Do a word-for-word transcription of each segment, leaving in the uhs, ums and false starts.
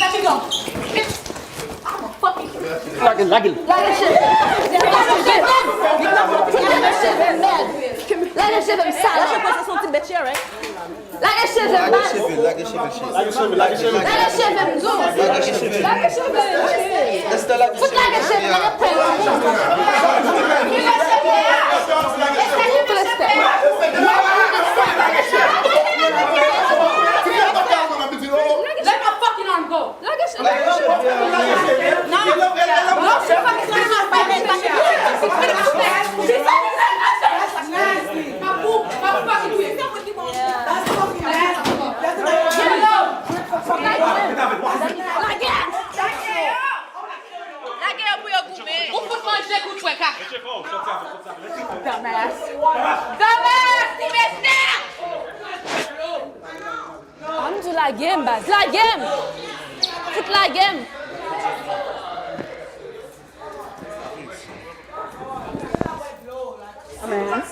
Let me go. Bitch. I'm a fucking Lage l, lage l. Lage cheve m. Lage cheve m. Lage cheve m, mèd. Lage cheve m, sal. Lage cheve m, se yon ti bitch, right? Lage cheve m, mèd. Lage cheve, lage cheve, cheve. Lage cheve, lage cheve. Lage cheve m, zo. Lage cheve. Lage cheve m. Fout lage cheve m, lage pèl. Lage cheve m. Let my fucking arm go. Lage cheve. Lage cheve. Non. Non, se pa ki sa. Lage. Lage yo pou yo goumen. Ou fout manje kout fwe ka. Dumbass. Dumbass, ti mesye. An m di w lage m, baz. Lage m! Fout lage m! Dumbass.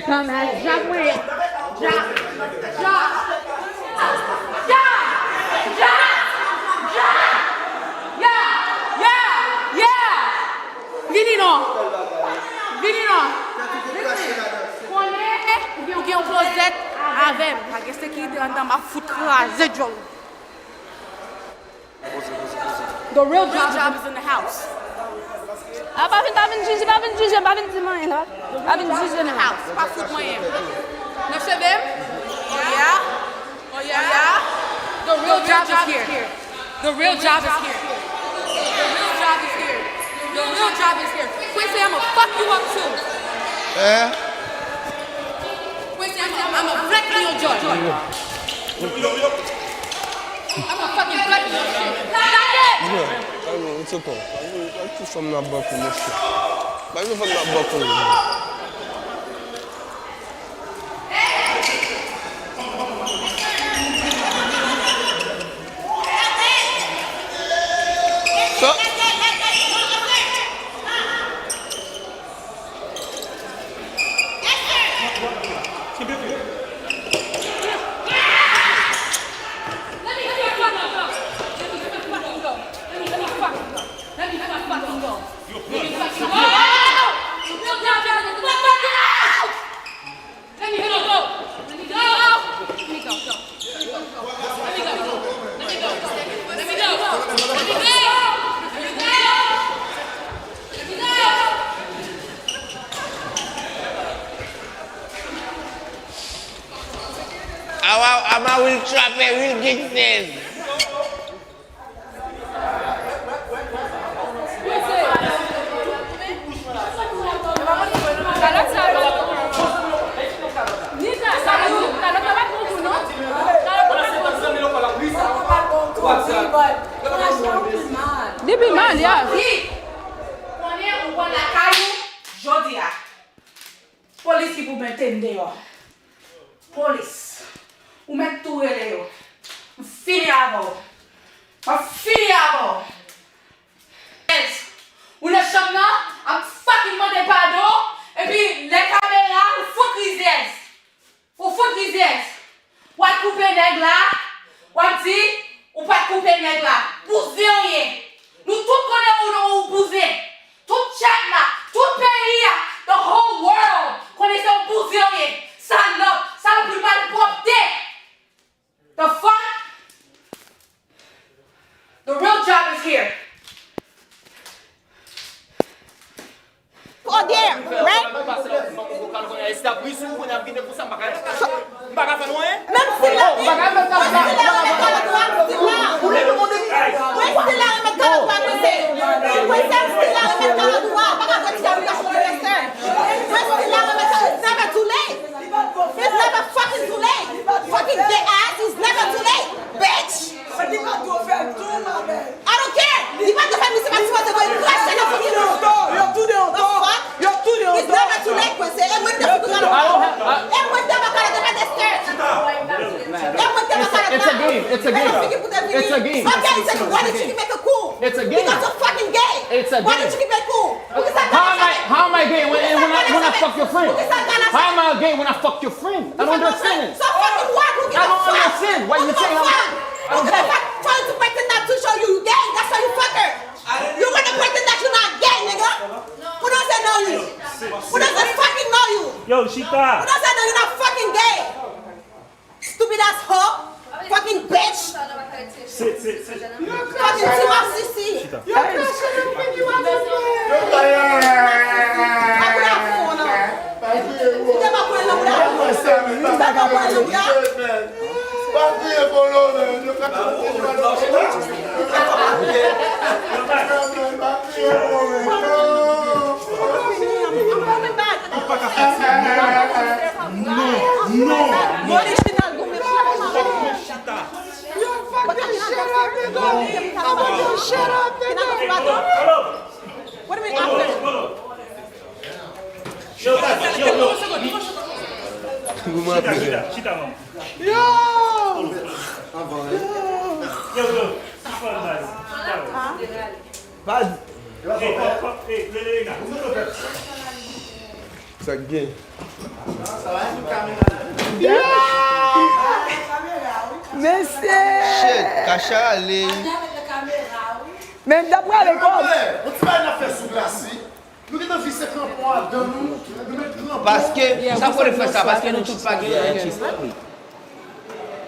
Dumbass. Ja mwen. Ja. Ja. Ja. Ja. Ja. Yeah. Yeah. Yeah. Vini non. Vini non. Konnen ou gen, ou gen yon klozèt avè m. Pa gen sekirite anndan, m ap fout kraze djòl ou. The real job is in the house. Ah, pa vin, pa vin jije, pa vin jije, pa vin di m anyen la. Pa vin jije non. House, pa fout mwen. Nan cheve m? Oh yeah. Oh yeah. The real job is here. The real job is here. The real job is here. The real job is here. Quincy, I'ma fuck you up too. Eh? Quincy, I'ma, I'ma flat your jaw. I'ma fucking flat your shit. Stop it! Yo, ay non, it's okay. Ay, tout fanm nan bòkò, mesye. Bay nou fanm nan bòkò. Awa, ama will trap e will get seize. Li pi mal, ya. Konnen ou pran lakay ou jodi a. Polis ki pou mete m deyò. Polis. Ou mèt tou rele yo. M fini avè w. M ap fini avè w. Ou nan chanm nan, ap fucking mande padon, epi lè kamera, ou fout rizyèz. Ou fout rizyèz. W al koupe nèg la, w ap di, ou pa t koupe nèg la. Bouzen w ye. Nou tout konnen ou, ou bouzen. Tout chat la, tout peyi a, the whole world, konnen se yon bouzen w ye. Salòp, salopri malpwòpte. The fuck? The real job is here. Oh, damn, right? Menm si la, menm si la remèt kalandwa, still la. Mwen still la remèt kalandwa, Quincy. Quincy, I'm still la remèt kalandwa. Pa ka fè ti a relasyon de lèsè. Mwen still la remèt kalandwa. It's never too late. It's never fucking too late. Fucking gay ass, it's never too late, bitch. Mwen di pa dwe fè l tou, ma belle. I don't care. Li pa dwe fè l, misye pa sipoze voye krache nan figi nou. Yo tounen an tò. Yo tounen an tò. It's never too late, Quincy. E mwen ki te fout ou kalòt. E mwen ki te ba w kalòt, e pa It's a game. It's a game. Okay, it's a, why did you keep making cool? It's a game. Because you're fucking gay. It's a game. Why did you keep making cool? How am I, how am I gay when, when I, when I fuck your friend? How am I gay when I fuck your friend? I don't understand. So fucking what? Who gives a fuck? I don't understand. Why you saying I'm, I don't get it. Trying to pretend not to show you gay. That's why you fuck her. You wanna pretend that you're not gay, nigga? Who doesn't know you? Who doesn't fucking know you? Yo, Chita. Who doesn't know you're not fucking gay? Stupid ass hoe. Fucking bitch. Sit, sit, sit. Fucking ti masisi. Chita. Yo, Kasha, yo fè ki masisi. Yo, pa pou la fou, non. Li te pa pran nan bouda. Li te pa pran nan bouda. Pa kriye, Polo, man. Yo, Kasha, yo fè ki masisi. Pa kriye, Polo, man. Non. Non, non. Mwen li chita goumen. Yo, fucking shut up, nigga. I'm gonna shut up, nigga. What do you mean after? Yo, yo, yo. Chita, chita, chita, man. Yo! Yo, yo. Chita, man. Vas-y. Hey, hey, hey, hey, hey. Sa k gen? Mesye! Shit, Kasha ale. Men m t ap prale kòm. On ti bagay n ap fè sou glas, wi. Nou gentan vise krampon adan nou, nou met krampon. Paske, sa fè l fè sa, paske nou tout pa gen.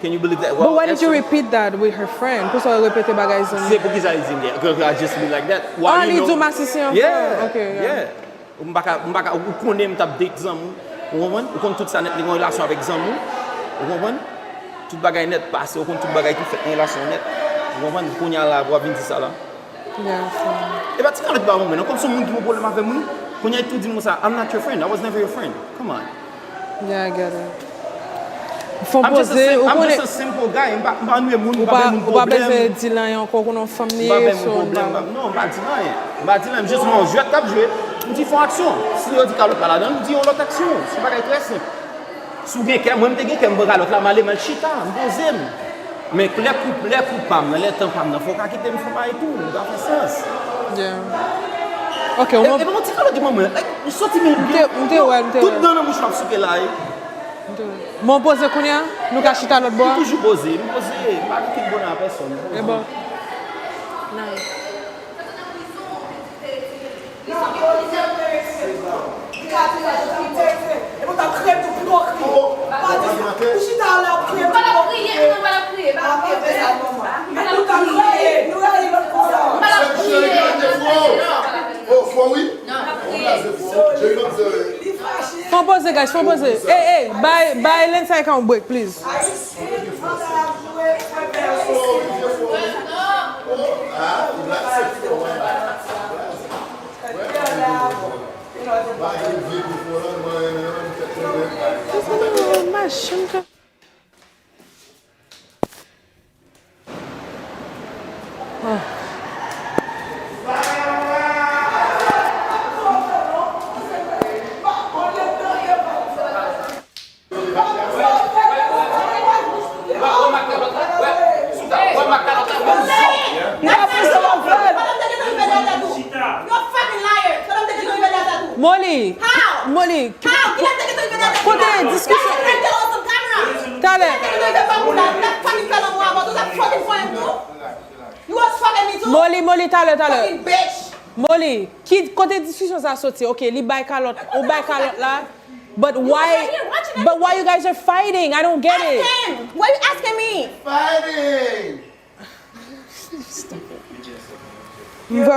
Can you believe that? But why did you repeat that with her friend? Poukisa w repete bagay zanmi? Se poukisa li di m that? Girl, I just be like that. Why you know? Li di w masisi ankò? Yeah, okay, yeah. M pa ka, m pa ka, ou konnen m t ap date zanmi w. Ou konprann? Ou konn tout sa nèt, li gen yon relasyon avèk zanmi w. Ou konprann? Tout bagay nèt pase, ou konn tout bagay ki fèt nan relasyon nèt. Ou konprann? Kounye a la, w ap vin di sa la. Yeah, so. E pa ti kalòt ba mwen, non, kòm se yon moun ki gen pwoblèm avè m, wi. Kounye a, li tou di m konsa, "I'm not your friend. I was never your friend. Come on." Yeah, I get it. Fò poze, ou konnen. I'm just a simple guy. M pa, m pa annuiye moun, m pa bay moun pwoblèm. Ou pa bezwen di l anyen ankò, ou konnen yon fanm li ye, so. M pa bay moun pwoblèm, m pa, non, m pa di l anyen. M pa di l anyen, m jis wè yon jwèt k ap jwe. M di fè yon aksyon. Si yo di kalòt pa ladan l, m di yon lòt aksyon. Se yon bagay trè senp. Si w gen kè, mwen m te gen kè, m pran kalòt la, m ale, m al chita, m poze m. Men lè kou, lè kou pa m nan, lè tan pa m nan, fò w ka kite m fè yon bagay tou, li pa fè sans. Yeah. Ok, e, e pa yon ti kalòt li ban mwen, like, li soti men l byen. M te, m te wè, m te wè. Tout dan nan bouch m ap souke la, wi. M te wè. Bon, poze kounye a, nou ka chita lòt bò a. M toujou poze, m poze, m pa gen kèk bonè a pèsòn. E bon. Nice. Fè yon poze, guys, fè yon poze. Ey, ey, bay, bay Lensay ka yon break, please. Machin ka. Molly! Molly! Kote diskisyon? Talè. Molly, Molly, talè, talè. Molly, ki, kote diskisyon sa soti? Ok, li bay kalòt, ou bay kalòt la. But why, but why you guys are fighting? I don't get it. Ask him. Why you asking me? Fighting. M vre